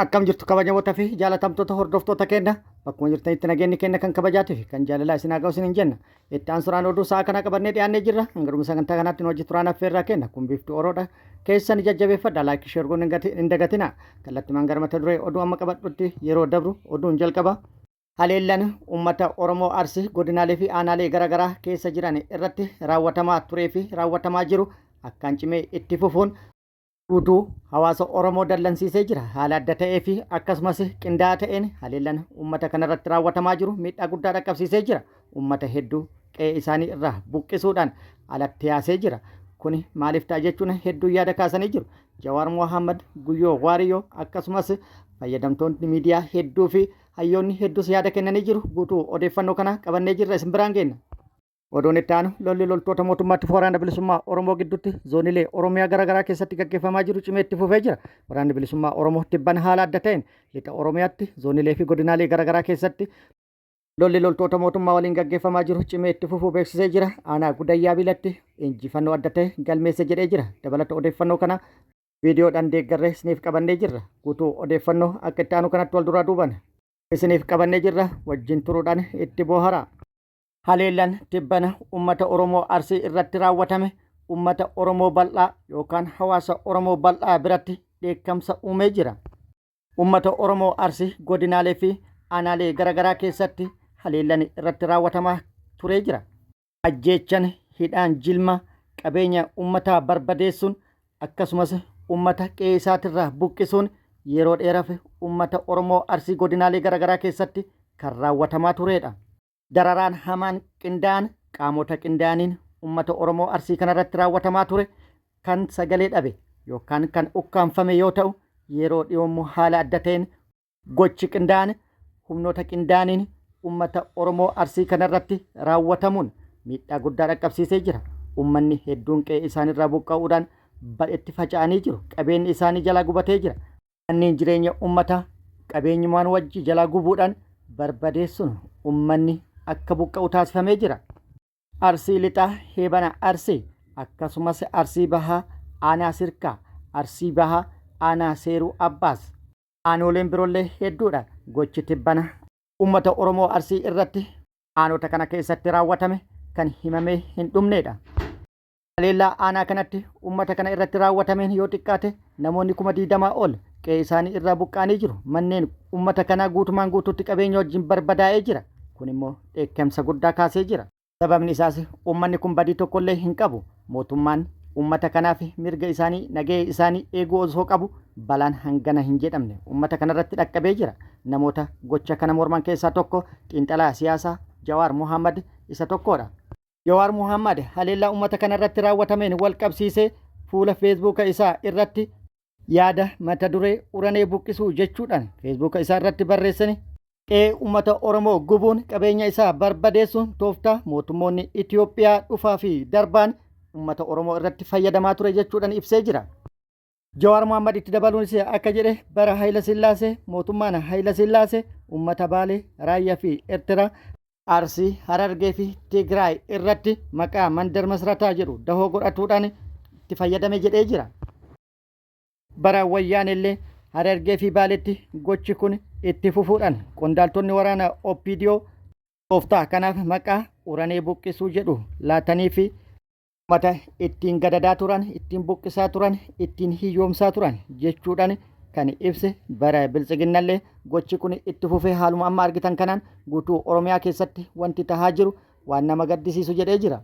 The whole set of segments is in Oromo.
Akkam jirtu kabajamoota fi jaalatamtoota hordoftoota keenya bakkuma jirtanitti nageenyi keenya kan kabajaatii fi kan jaalalaa isin haa ga'u isiniin jenna. Itti aansuudhaan oduu sa'a kanaa qabannee dhiyaannee jirra. Hanga dhuma sagantaa kanaatti nu wajji turaan affeerraa keenya kun biiftuu Oroodha. Keessan jajjabeeffadha like share goon hin dagatina. Kallattimaan gara mata duree oduu amma qabadhutti yeroo dabru oduun jalqaba. Haleellaan uummata Oromoo Arsii godinaalee fi aanaalee garaagaraa keessa jiran irratti raawwatamaa turee fi raawwatamaa jiru akkaan cimee itti fufuun guutuu hawaasa Oromoo dallansiisee jira. Haala adda ta'ee fi akkasumas qindaa'aa ta'een haleellaan uummata kanarratti raawwatamaa jiru miidhaa guddaa dhaqqabsiisee jira. Uummata hedduu qe'ee isaanii irraa buqqisuudhaan alatti yaasee jira. Kuni maaliif ta'a jechuun hedduun yaada kaasanii jiru. Jawaar Mohaammed, Guyyoo Waariyoo akkasumas fayyadamtoonni miidiyaa hedduu fi hayyoonni hedduus yaada kennanii jiru. Guutuu odeeffannoo kana qabannee jirra isin biraan geenna. Oduun itti aanu lolli loltoota mootummaatti fi waraana bilisummaa Oromoo gidduutti zoonilee Oromiyaa garaagaraa keessatti gaggeeffamaa jiru cimee itti fufee jira. Waraanni bilisummaa Oromoo tibbana haala adda ta'een lixa Oromiyaatti zoonilee fi godinaalee garaagaraa keessatti lolli loltoota mootummaa waliin gaggeeffamaa jiru cimee itti fufuu beeksisee jira. Aanaa Gudayyaa Biilatti injifannoo adda ta'e galmeesse jedhee jira. Dabalata odeeffannoo kana viidiyoodhaan deeggarree isiniif qabannee jirra. Guutuu odeeffannoo akka itti aanu kanatti wal duraa duuban isiniif qabannee jirra. Wajjin turuudhaan itti booharaa. Haleellaan tibbana uummata Oromoo Arsii irratti raawwatame uummata Oromoo bal'aa yookaan hawaasa Oromoo bal'aa biratti dheekkamsa uumee jira. Uummata Oromoo Arsii godinaalee fi aanaalee garaagaraa keessatti haleellaan irratti raawwatamaa turee jira. Ajjeechan, hidhaan jilma, qabeenya uummataa barbadeessuun akkasumas uummata qe'ee isaatirraa buqqisuun yeroo dheeraaf uummata Oromoo Arsii godinaalee garaagaraa keessatti kan raawwatamaa turedha. Dararaan hamaan qindaa'an qaamota qindaa'aniin uummata Oromoo Arsii kanarratti raawwatamaa ture kan sagalee dhabe yookaan kan ukkaamfame yoo ta'u yeroo dhiyoommoo haala adda ta'een gochi qindaa'an humnoota qindaa'aniin uummata Oromoo Arsii kanarratti raawwatamuun miidhaa guddaa dhaqqabsiisee jira. Uummanni hedduun qe'ee isaaniirraa buqqa'uudhaan badhetti faca'anii jiru. Qabeenyi isaanii jalaa gubatee jira. Manneen jireenya uummataa qabeenyumaan wajji jalaa gubuudhaan barbadeessuun uummanni akka buqqa'u taasifamee jira. Arsii Lixaa Heebana Arsii akkasumas Arsii Bahaa Aanaa Sirkaa, Arsii Bahaa Aanaa Seeruu Abbaas. Aanooleen biroollee hedduudha. Gochi tibbana uummata Oromoo Arsii irratti aanota kana keessatti raawwatame kan himamee hin dhumneedha. Haleellaa aanaa kanatti uummata kana irratti raawwatameen yoo xiqqaate namoonni 20,000 ol qe'ee isaanii irraa buqqa'anii jiru. Manneen uummata kanaa guutumaan guutuutti qabeenya wajjin barbadaa'ee jira. Kun immoo dheekkamsa guddaa kaasee jira. Sababni isaas uummanni kun badii tokkollee hin qabu. Mootummaan uummata kanaaf mirga isaanii nagahee isaanii eeguu osoo qabu balaan hangana hin jedhamne uummata kanarratti dhaqqabee jira. Namoota gocha kana morman keessaa tokko xiinxalaa siyaasaa Jawaar Mohaammed isa tokkodha. Jawaar Mohaammed haleellaa uummata kanarratti raawwatameen wal qabsiisee fuula feesbuuka isaa irratti yaada mata duree uranee buqqisuu jechuudhaan feesbuuka isaa irratti barreessani qe'ee uummata Oromoo gubuun qabeenya isaa barbadeessuun tooftaa mootummoonni Itoophiyaa dhufaa fi darbaan uummata Oromoo irratti fayyadamaa ture jechuudhaan ibsee jira. Jawaar Mohaammed itti dabaluunis akka jedhe bara Hayila Sillaasee mootummaan Hayila Sillaasee uummata Baalee, Raayyaa fi Eertiraa, Arsii, Harargee fi Tigraay irratti maqaa mandar masrataa jedhu dahoo godhatuudhaan itti fayyadame jedhee jira. Bara Wayyaanellee Harargee fi Baaletti gochi kun itti fufuudhaan qondaaltonni waraana OPDO tooftaa kanaaf maqaa uranee buqqisuu jedhu laatanii fi uummata ittiin gadadaa turan, ittiin buqqisaa turan, ittiin hiyyoomsaa turan jechuudhaan kan ibse bara biltsiginnallee gochi kun itti fufee haaluma amma argitan kanaan guutuu Oromiyaa keessatti wanti tahaa jiru waan nama gaddisiisu jedhee jira.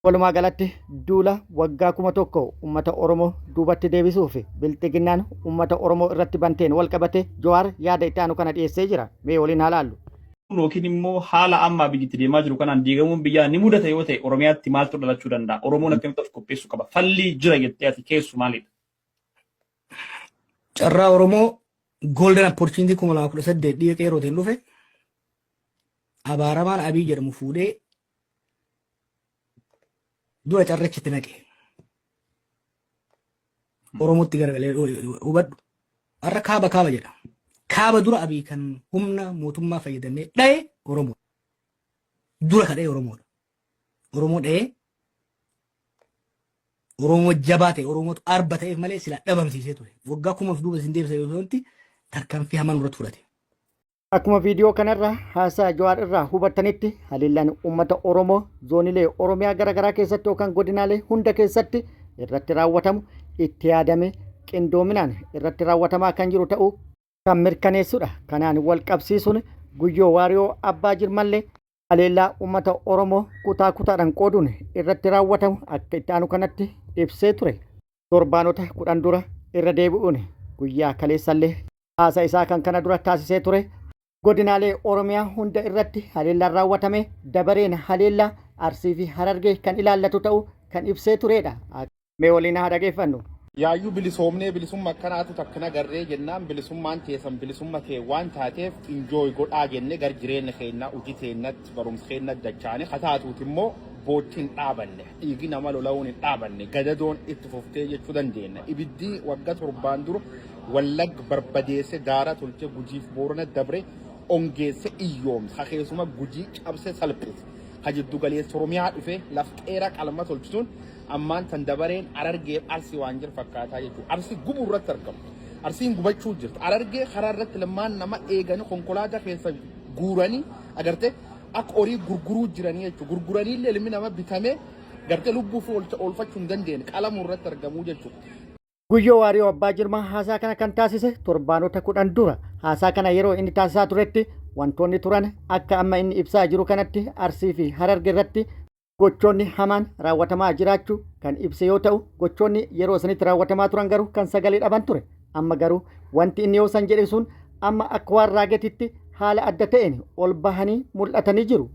Walumaa galatti duula waggaa 1000 uummata Oromoo duubatti deebisuuf bilxiginnaan uummata Oromoo irratti banteen wal qabate Jawaar yaada itti aanu kana dhiyeessee jira. Mee waliin haa laallu. Yookiin immoo haala amma biyyi itti deemaa jiru kanaan diigamuun biyyaa ni mudata yoo ta'e Oromiyaatti maaltu dhalachuu danda'a? Oromoon akkamitti of qopheessuu qaba? Falli jira jettee ati keessu maalidha? Carraa Oromoo golden opportunity 2018 dhiiga qeerrootiin dhufe abaaramaan Abiy jedhamu fuudhee dura carrachitti naqe. Oromootti garagalee hubadhu. Har'a kaaba kaaba jedha. Kaaba dura Abiy kan humna mootummaa fayyadamee dhaye Oromoo. Dura ka dhaye Oromoodha. Oromoo dhayee Oromoo jabaa ta'e Oromootu arba ta'eef malee sila dhabamsiisee ture. Waggaa kumaaf duuba isin deebisa yoo ta'utti Tarkaanfii hamaa nurratti fudhate. Akkuma viidiyoo kanarraa haasaa Jawaar irraa hubattanitti, haleellaan uummata Oromoo zoonilee Oromiyaa garaagaraa keessatti yookaan godinaalee hunda keessatti irratti raawwatamu itti yaadame qindoominaan irratti raawwatamaa kan jiru ta'uu kan mirkaneessudha. Kanaan wal qabsiisuun Guyyoo Waariyoo Abbaa Jirmallee haleellaa uummata Oromoo kutaa kutaadhaan qooduun irratti raawwatamu akka itti aanu kanatti ibsee ture. Torbaanota 10 dura irra deebi'uun guyyaa kaleessallee haasa isaa kan kana dura taasisee ture, godinaalee Oromiyaa hunda irratti haleellaan raawwatame dabareen haleellaa Arsii fi Harargee kan ilaallatu ta'uu kan ibsee turedha. Mee waliin haa dhageeffannu. Yaayyuu bilisoomnee, bilisumma akkanaatu takka nagarree jennaan, bilisummaan teessan bilisumma tee waan taateef enjoy godhaa jenne, gar jireenya keennaa, hojii teennatti, barumsa keennatti dachaane. Kataatuuti immoo boochi hin dhaabanne, dhiigi nama lola'uun hin dhaabanne, gadadoon itti fuftee jechuu dandeenya. Ibiddi wagga 7n dura Wallagga barbadeesse, daara tolche, Gujiif Boorana dabre ongeesse, iyyoomse, ka keessuma Gujii cabse salphise, ka jiddu galeessa Oromiyaa dhufe laf qeera qalma tolchituun, ammaan tan dabareen Harargeef Arsii waan jiru fakkaataa jechuudha. Arsii gubuu irratti argamu. Arsiin gubachuu jirti. Harargee karaa irratti ilmaan nama eeganii konkolaataa keessa guuranii, agartee, akka horii gurguruu jiranii jechuudha. Gurguranii illee ilmi nama bitamee gartee lubbuu fi oolfachuu hin dandeenye qalamuu irratti argamuu jechuudha. Guyyoo Waariyoo Abbaa Jirmaa haasaa kana kan taasise torbaanota 10 dura. Haasaa kana yeroo inni taasisaa turetti wantoonni turan akka amma inni ibsaa jiru kanatti Arsii fi Hararge irratti gochoonni hamaan raawwatamaa jiraachuu kan ibse yoo ta'u, gochoonni yeroo sanitti raawwatamaa turan garuu kan sagalee dhaban ture. Amma garuu wanti inni yoo san jedhe sun amma akka waan raagetitti haala adda ta'een ol bahanii mul'atanii jiru.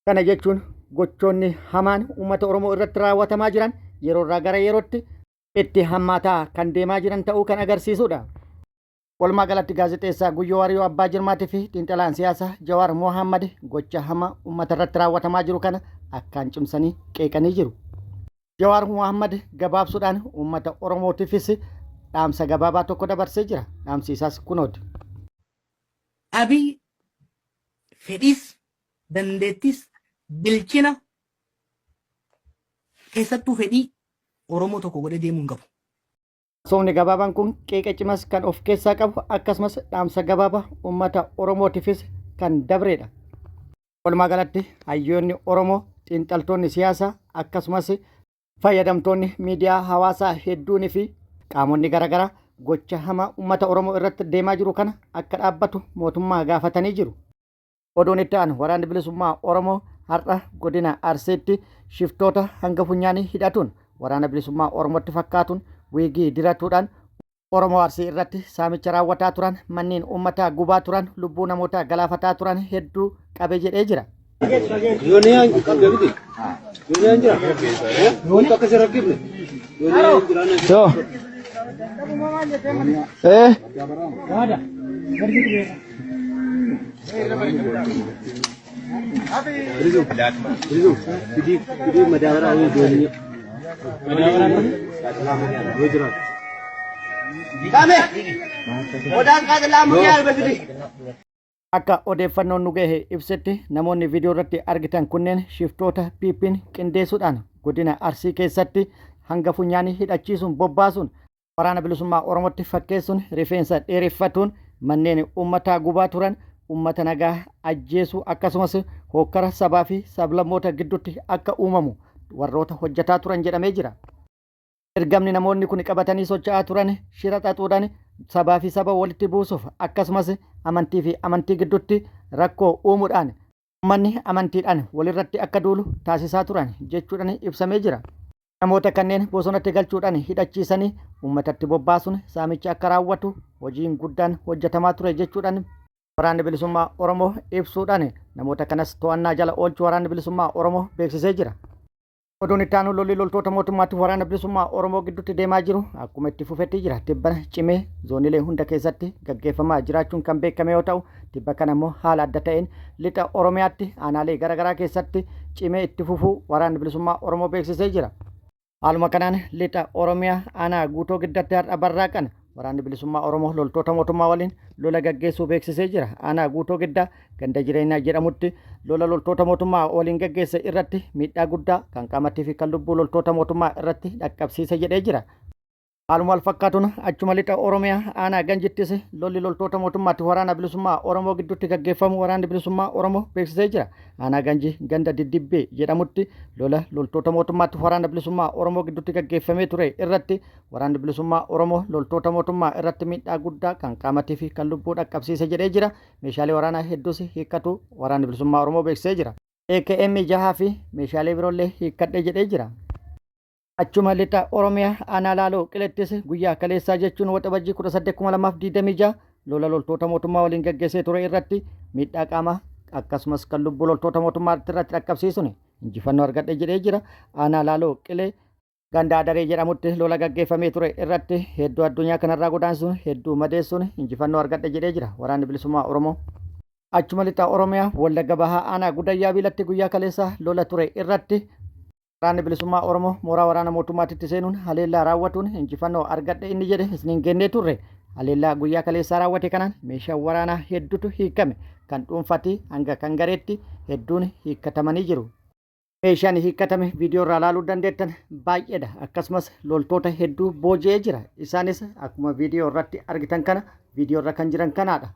Kana jechuun gochoonni hamaan uummata Oromoo irratti raawwatamaa jiran yeroo irraa gara yerootti itti hammaataa kan deemaa jiran ta'uu kan agarsiisudha. Walumaa galatti gaazexeessaa Guyyoo Waariyoo Abbaa Jirmaatii fi xiinxalaan siyaasaa Jawaar Mohammad gocha hamaa uummata irratti raawwatamaa jiru kana akkaan cimsanii qeeqanii jiru. Jawaar Mohammad gabaabsuudhaan uummata Oromootiifis dhaamsa gabaabaa tokko dabarsee jira. Dhaamsi isaas kunooti. Abiy fedhiis, dandeettis, bilchina, keessattuu fedhii Oromoo tokko godhee deemuu hin qabu. Haasofni gabaabaan kun qeeqa cimas kan of keessaa qabu, akkasumas dhaamsa gabaabaa uummata Oromootiifis kan dabreedha. Walumaa galatti hayyoonni Oromoo, xiinxaltoonni siyaasaa, akkasumas fayyadamtoonni miidiyaa hawaasaa hedduunii fi qaamonni garaagaraa gocha hamaa uummata Oromoo irratti deemaa jiru kana akka dhaabbatu mootummaa gaafatanii jiru. Oduun itti aanu, Waraanni Bilisummaa Oromoo har'a godina Arsiitti shiftoota hanga funyaanii hidhatuun Waraana Bilisummaa Oromootti fakkaatuun wiigii diratuudhaan Oromoo Arsii irratti saamicha raawwataa turan, manneen uummataa gubaa turan, lubbuu namootaa galaafataa turan hedduu qabe jedhee jira. Yooniyaan qabda miti. Yooniyaan jira. Wanti akka si rakkifne. Yooniyaan jira. So. Eh. Fidii fidii madaabaraa wayii doonii. Yoo jiraatu. Akka odeeffannoon nu gahe ibsetti, namoonni viidiyoo irratti argitan kunneen shiftoota PP'n qindeessuudhaan godina Arsii keessatti hanga funyaanii hidhachiisuun bobbaasuun Waraana Bilisummaa Oromootti fakkeessuun rifeensa dheereffatuun manneen uummataa gubaa turan, uummata nagaa ajjeesuu, akkasumas hookkara sabaa fi sablammoota gidduutti akka uumamu warroota hojjetaa turan jedhamee jira. Ergamni namoonni kun qabatanii socho'aa turan shira xaxuudhaan sabaa fi saba walitti buusuuf, akkasumas amantii fi amantii gidduutti rakkoo uumuudhaan uummanni amantiidhaan walirratti akka duulu taasisaa turan jechuudhaan ibsamee jira. Namoota kanneen bosonatti galchuudhaan hidhachiisanii uummatatti bobbaasuun saamichi akka raawwatu hojiin guddaan hojjetamaa ture jechuudhaan Waraanni Bilisummaa Oromoo ibsuudhaan, namoota kanas to'annaa jala oolchuu Waraanni Bilisummaa Oromoo beeksisee jira. Oduun itti aanu, lolli loltoota mootummaatti Waraana Bilisummaa Oromoo gidduutti deemaa jiru akkuma itti fufetti jira. Tibbana cimee zoonilee hunda keessatti gaggeeffamaa jiraachuun kan beekame yoo ta'u, tibba kana immoo haala adda ta'een lixa Oromiyaatti aanaalee garaagaraa keessatti cimee itti fufuu Waraanni Bilisummaa Oromoo beeksisee jira. Haaluma kanaan lixa Oromiyaa aanaa Guutoo Giddatti har'a barraaqan Waraanni Bilisummaa Oromoo loltoota mootummaa waliin lola gaggeessuu beeksisee jira. Aanaa Guutoo Giddaa ganda jireenyaa jedhamutti lola loltoota mootummaa waliin gaggeesse irratti miidhaa guddaa kan qaamattii fi kan lubbuu loltoota mootummaa irratti dhaqqabsiise jedhee jira. Haaluma wal fakkaatuun achuma lixa Oromiyaa aanaa Ganjittis lolli loltoota mootummaatti waraana bilisummaa Oromoo gidduutti gaggeeffamu waraanni bilisummaa Oromoo beeksisee jira. Aanaa Ganjii ganda Diddibbee jedhamutti lola loltoota mootummaatti waraana bilisummaa Oromoo gidduutti gaggeeffamee ture irratti waraanni bilisummaa Oromoo loltoota mootummaa irratti miidhaa guddaa kan qaamatii fi kan lubbuu dhaqqabsiise jedhee jira. Meeshaalee waraanaa hedduus hiikkatu waraanni bilisummaa Oromoo beeksisee jira. AKM jahaa fi meeshaalee biroollee hiikkadhe jedhee jira. Achuma lixa Oromiyaa aanaa Laaloo Qilettis guyyaa kaleessaa jechuun Waxabajjii 18,2026 lola loltoota mootummaa waliin gaggeessee ture irratti miidhaa qaamaa akkasumas kan lubbuu loltoota mootummaa irratti dhaqqabsiisuun injifannoo argadhe jedhee jira. Aanaa Laaloo Qilee ganda Adaree jedhamutti lola gaggeeffamee ture irratti hedduu addunyaa kanarraa godaansuun hedduu madeessuun injifannoo argadhe jedhee jira waraanni bilisummaa Oromoo. Achuma lixa Oromiyaa Wallagga Bahaa aanaa Gudayyaa Biilatti guyyaa kaleessaa lola ture irratti Waraanni Bilisummaa Oromoo mooraa waraana mootummaatitti seenuun haleellaa raawwatuun injifannoo argadhe inni jedhe isiniin geennee turre. Haleellaa guyyaa kaleessaa raawwate kanaan meeshaa waraanaa hedduutu hiikame. Kan dhuunfati hanga kan gareetti hedduun hiikkatamanii jiru. Meeshaan hiikkatame viidiyoo irraa ilaaluu dandeettan baay'eedha. Akkasumas loltoota hedduu booji'ee jira. Isaanis akkuma viidiyoo irratti argitan kana viidiyoo irra kan jiran kanaadha.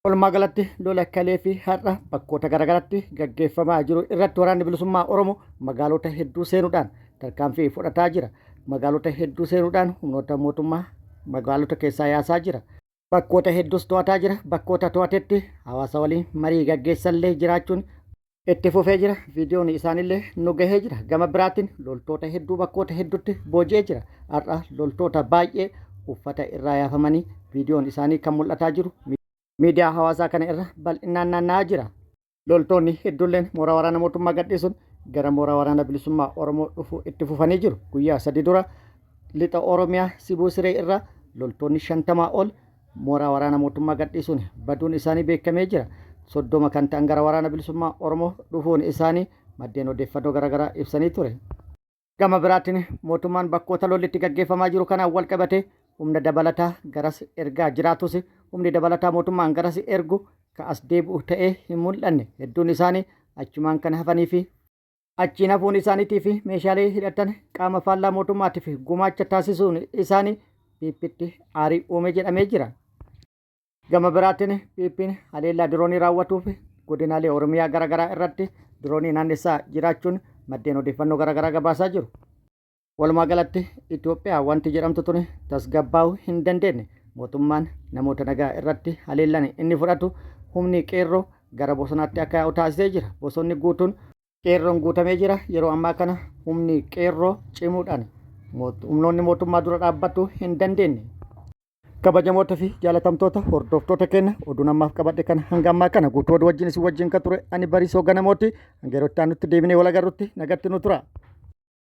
Walumaa galatti lola kalee fi har'a bakkoota garaagaraatti gaggeeffamaa jiru irratti waraanni bilisummaa Oromoo magaalota hedduu seenuudhaan tarkaanfii fudhataa jira. Magaalota hedduu seenuudhaan humnoota mootummaa magaalota keessaa yaasaa jira. Bakkoota hedduus to'ataa jira. Bakkoota to'atetti hawaasa waliin marii gaggeessallee jiraachuun itti fufee jira. Viidiyoon isaanillee nu gahee jira. Gama biraatiin loltoota hedduu bakkoota hedduutti booji'ee jira. Har'a loltoota baay'ee uffata irraa yaafamanii viidiyoon isaanii kan mul'ataa jiru miidiyaa hawaasaa kana irra bal'inaan naanna'aa jira. Loltoonni hedduulleen mooraa waraana mootummaa gadhiisuun gara mooraa waraana bilisummaa Oromoo dhufuu itti fufanii jiru. Guyyaa sadi dura lixa Oromiyaa Sibuu Siree irraa loltoonni 50 ol mooraa waraana mootummaa gadhiisuun baduun isaanii beekamee jira. 30 kan ta'an gara waraana bilisummaa Oromoo dhufuun isaanii maddeen odeeffannoo garaagaraa ibsanii ture. Gama biraatiin mootummaan bakkoota lolli itti gaggeeffamaa jiru kanaan wal qabatee humna dabalataa garas ergaa jiraatus humni dabalataa mootummaan garas ergu ka as deebi'u ta'ee hin mul'anne. Hedduun isaanii achumaan kan hafanii fi achiin hafuun isaaniitii fi meeshaalee hidhatan qaama faallaa mootummaatiif gumaacha taasisuun isaanii PPtti aarii uume jedhamee jira. Gama biraatiin PPn haleellaa diroonii raawwatuuf godinaalee Oromiyaa garaagaraa irratti diroonii naannessaa jiraachuun maddeen odeeffannoo garaagaraa gabaasaa jiru. Walumaa galatti Itoophiyaa wanti jedhamtu tuni tasgabbaa'uu hin dandeenye. Mootummaan namoota nagaa irratti haleellaan inni fudhatu humni qeerroo gara bosonaatti akka yaa'u taasisee jira. Bosonni guutuun qeerroon guutamee jira. Yeroo ammaa kana humni qeerroo cimuudhaan humnoonni mootummaa dura dhaabbachuu hin dandeenye. Kabajamoota fi jaalatamtoota hordoftoota keenya oduun ammaaf qabadhe kana hanga ammaa kana guutuu oduu wajjin isin wajjin kan ture ani Bariisoo Ganamooti. Hanga yeroo itti aanutti deebinee wal agarrutti nagatti nu tura.